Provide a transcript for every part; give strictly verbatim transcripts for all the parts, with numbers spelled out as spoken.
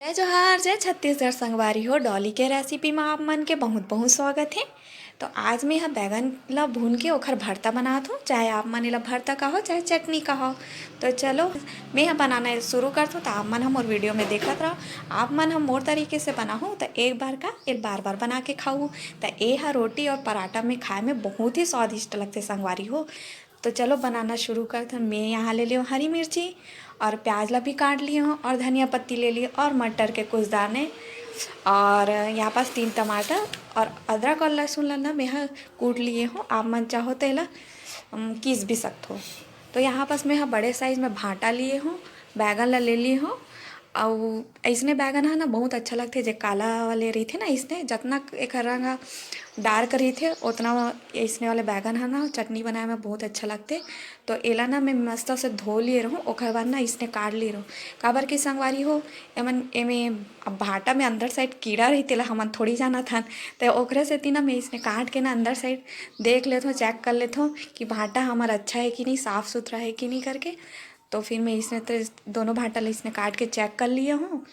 जय जोहार, जय छत्तीसगढ़ संगवारी हो। डॉली के रेसिपी म आप मन के बहुत बहुत स्वागत हे। तो आज मैं ह बैगन ला भून के ओखर भरता बनात हूँ, चाहे आप मन एला भरता कहो, चाहे चटनी कहो। तो चलो, मैं ह बनाना शुरू करत हूँ, तो आप मन ह मोर वीडियो में देखत रहो। आप मन ह मोर तरीके से बनाहू, तो एक बार का एल बार बार बना के खाऊ। तो ए ह रोटी और पराठा में खाए में बहुत ही स्वादिष्ट लगथे संगवारी हो। तो चलो बनाना शुरू करत हन। मैं यहाँ ले लियो हरी मिर्ची और प्याज ला भी काट लिए हूँ और धनिया पत्ती ले लिए और मटर के कुछ दाने और यहाँ पास तीन टमाटर और अदरक और लहसुन ला ना मैं ह कूट लिए हूँ। आप मन चाहो तो एला, अम, कीस भी सकत हो। तो यहाँ पास मैं ह बड़े साइज में भांटा लिए हूँ, बैगन ला ले लिए हूँ। अउ अइसने बैगन ह ना बहुत अच्छा लगथे, जे काला वाले रहिथे ना, अइसने जतना एखर रंग ह डार्क रहिथे, ओतना अइसने वाले बैगन ह ना चटनी बनाए में बहुत अच्छा लगथे। तो एला ना मैं मस्त से धो लिए रहूँ, ओखर बाद ना अइसने काट लिए रहूँ। काबर कि संगवारी हो, एमन, एमे अब भांटा में अंदर साइड कीड़ा रही, तेला हमन थोड़ी जानत हन। तो ओकरे सेती ना मैं अइसने काट के ना अंदर साइड देख लेथों, चेक कर लेथों कि भांटा हमर अच्छा है कि नहीं, साफ सुथरा है कि नहीं करके। तो फिर मैं अइसने तो दोनों भांटा ला अइसने काट के चेक कर लिए हूँ,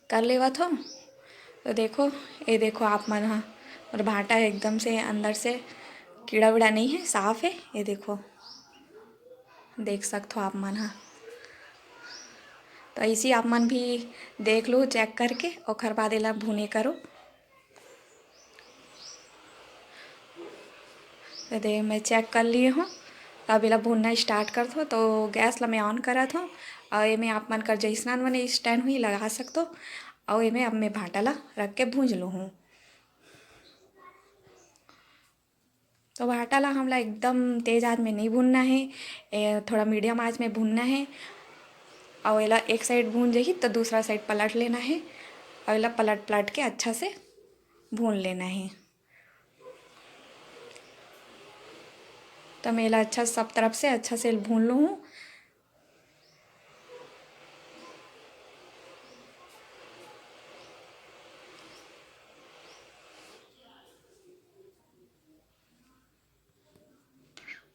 कर लेवत हूँ। तो देखो, ये देखो आप मन ह, मोर भांटा एकदम से अंदर से कीड़ा वीड़ा नहीं है, साफ है। ये देखो, देख सकत हो आप मन ह। तो अइसे आप मन भी देख लो चेक करके, ओखर बाद एला भुने करो। तो दे मैं चेक कर लिए हूँ। अब एला भुनना स्टार्ट करत हूँ, तो गैस ला मैं ऑन करत हूँ। और एमे आप मन कर जैसना मन स्टैंड हुई लगा सकतो। और एमे अब मैं भांटा ला रख के भूंज लूँ हूँ। तो भांटा ला हमला एकदम तेज आंच में नहीं भूनना है, ए, थोड़ा मीडियम आंच में भूनना है। और एला एक साइड भून जाही तो दूसरा साइड पलट लेना है। और एला पलट पलट के अच्छा से भून लेना है। तो मैं एला अच्छा सब तरफ से अच्छा से भून लूँ हूँ।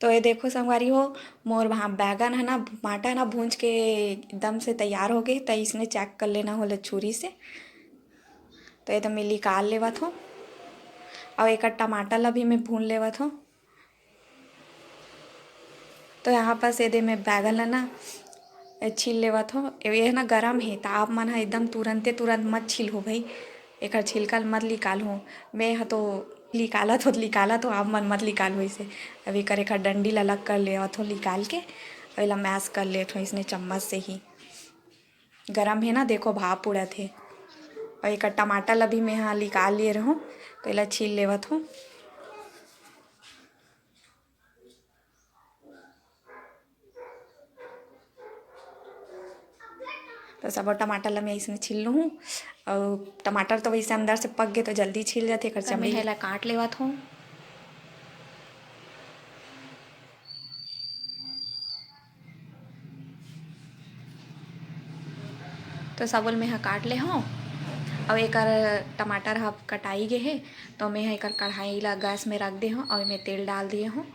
तो ये देखो संगवारी हो, मोर वहाँ बैगन है ना, भांटा है ना, भूंज के एकदम से तैयार हो गए। तो इसने चेक कर लेना होला छुरी से। तो ये तो मैं निकाल लेवत हूँ। और एक टमाटर ला भी मैं भून लेवत हूँ। तो यहाँ पास ये दे मैं बैगन ला ना छील लेवत हो। ये ना गरम है, तो आप मन ह एकदम तुरंते तुरंत मत छील हो भाई, एकर छिलका ल मत निकाल हो। मैं ह तो निकालत हो, निकालत हो, आप मन मत निकाल हो इसे। अब एकर, एकर डंडी ला अलग कर लेवत हो निकाल के, और एला मैश कर लेत हो इसने चम्मच से ही। गरम है ना, देखो भाप उड़त है। और एक टमाटर ला भी मैं यहाँ निकाल लिए रहूँ, तो एला छील लेवत हूँ। तो सबो टमाटर ला मैं इसमें छील लूँ हूँ। और टमाटर तो वैसे अंदर से पक गए, तो जल्दी छील जाते, एकर तो मैं चमड़ी। एला काट लेवत हूँ। तो सबो ल मैं ह काट ले हूँ। और एकर टमाटर ह कटाई गे हे, तो मैं ह एकर कढ़ाई ला गैस में रख दे हूँ और मैं तेल डाल दिए हूँ।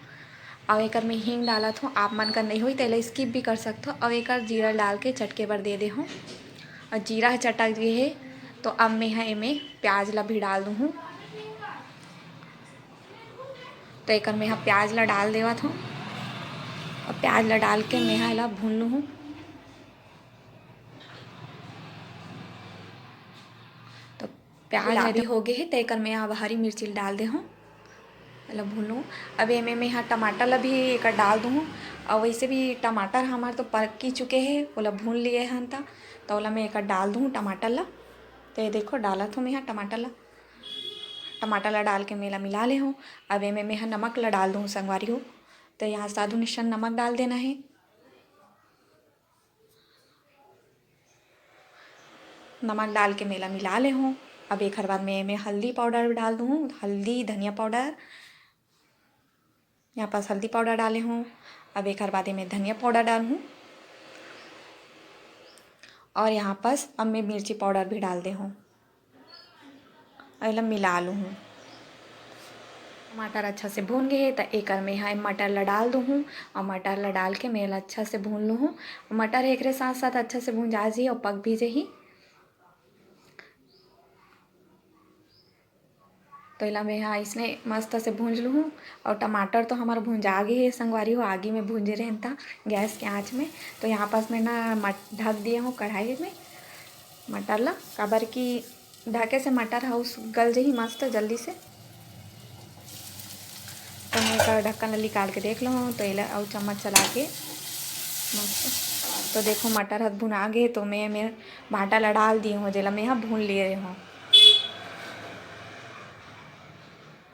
और एकर में हींग डालत हूँ, आप मन कर नहीं होई, तेला स्किप भी कर सकत हो। और एकर जीरा डाल के चटके बर दे दे हूँ। और जीरा ह चटक गे हे, तो अब मैं ह एमे प्याज ला भी डाल दूँ हूँ। तो एकर मैं ह प्याज ला डाल देवत हूँ। और प्याज ला डाल के मैं ह एला भून लूँ हूँ। तो प्याज गुलाबी हरी हो गए हे, तो एकर मैं अब हरी मिर्ची डाल दे हूँ, एला भून लूँ। अब एमे मैं ह टमाटर ला भी एकर डाल दूँ। और वैसे भी टमाटर हमार तो पक ही चुके हे, ओला भून लिए हन त, तो ओला मैं एकर डाल दूँ टमाटर ला। तो ये देखो, डालत हूँ मैं ह टमाटर ला। टमाटर ला डाल के मैं एला मिला ले हूँ। अब एमे मैं ह नमक ला डाल दूँ संगवारी हो। तो यहाँ साधु निशन नमक डाल देना है। नमक डाल के मैं एला मिला ले हूँ। अब एकर बाद मैं एमे हल्दी पाउडर डाल दूँ, हल्दी, धनिया पाउडर। यहाँ पास हल्दी पाउडर डाले हूँ। अब एकर बाद एमे धनिया पाउडर डालहूँ। और यहाँ पास अब मैं मिर्ची पाउडर भी डाल दे हूँ। एला मिला लूँ हूँ। टमाटर अच्छा से भून गए हे, त एकर मैं ह मटर ला डाल दूँ हूँ। और मटर ला डाल के मैं एला अच्छा से भून लूँ हूँ। मटर एकरे साथ साथ अच्छा से भूंजा जाही और पक भी जाही। तो एला मैं हा इसने मस्त से भूंज लूहूँ। और टमाटर तो हमार भूंजा गे हे संगवारी हो, आगी में भूंजे रहेन ता गैस के आँच में। तो यहाँ पास मैं ना मट-, ढक दिए हूँ कढ़ाई में मटर ला, काबर कि ढके से मटर ह उस गल जही मस्त जल्दी से। तो मैं एकर ढक्कन ला निकाल के देख लूँ, तो एला अउ चम्मच चला के मस्त। तो देखो मटर ह भुना गे, तो मैं, मैं भांटा ला डाल दी हूँ, जेला मैं ह भून लिए हूँ।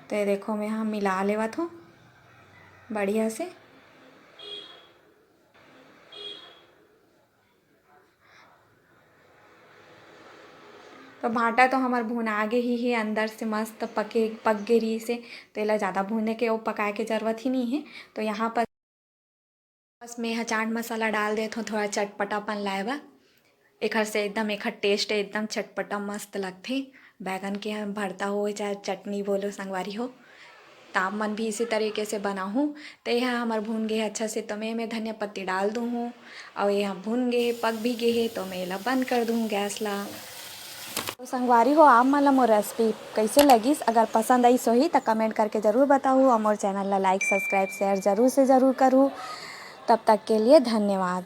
तो ये देखो मैं ह मिला लेवत हूँ बढ़िया से। तो भांटा तो हमर भुना गे ही हे, अंदर से मस्त पके, पक गे रहिस हे, तो एला ज़्यादा भूने के अउ पकाए के जरूरत ही नहीं है। तो यहाँ पर बस मैं ह चाट मसाला डाल देत हूँ, थोड़ा चटपटापन लाए बर। एखर से एकदम एखर टेस्ट एकदम चटपटा मस्त लगथे। बैगन के हम भरता हो चाहे चटनी बोलो संगवारी हो, त आप मन भी इसी तरीके से बनाहू। तो यह हमर भून गे हे अच्छा से, तो मैं, मैं धनिया पत्ती डाल दूँ हूँ। और यह भून गे हे, पक भी गे हे, तो मैं एला बंद कर दूँ गैस ला। तो संगवारी हो, आप मन ला मोर रेसिपी कैसे लगिस? अगर पसंद आइस होही त कमेंट करके जरूर बताहू और मोर चैनल ला लाइक, सब्सक्राइब, शेयर जरूर से जरूर करू। तब तक के लिए धन्यवाद।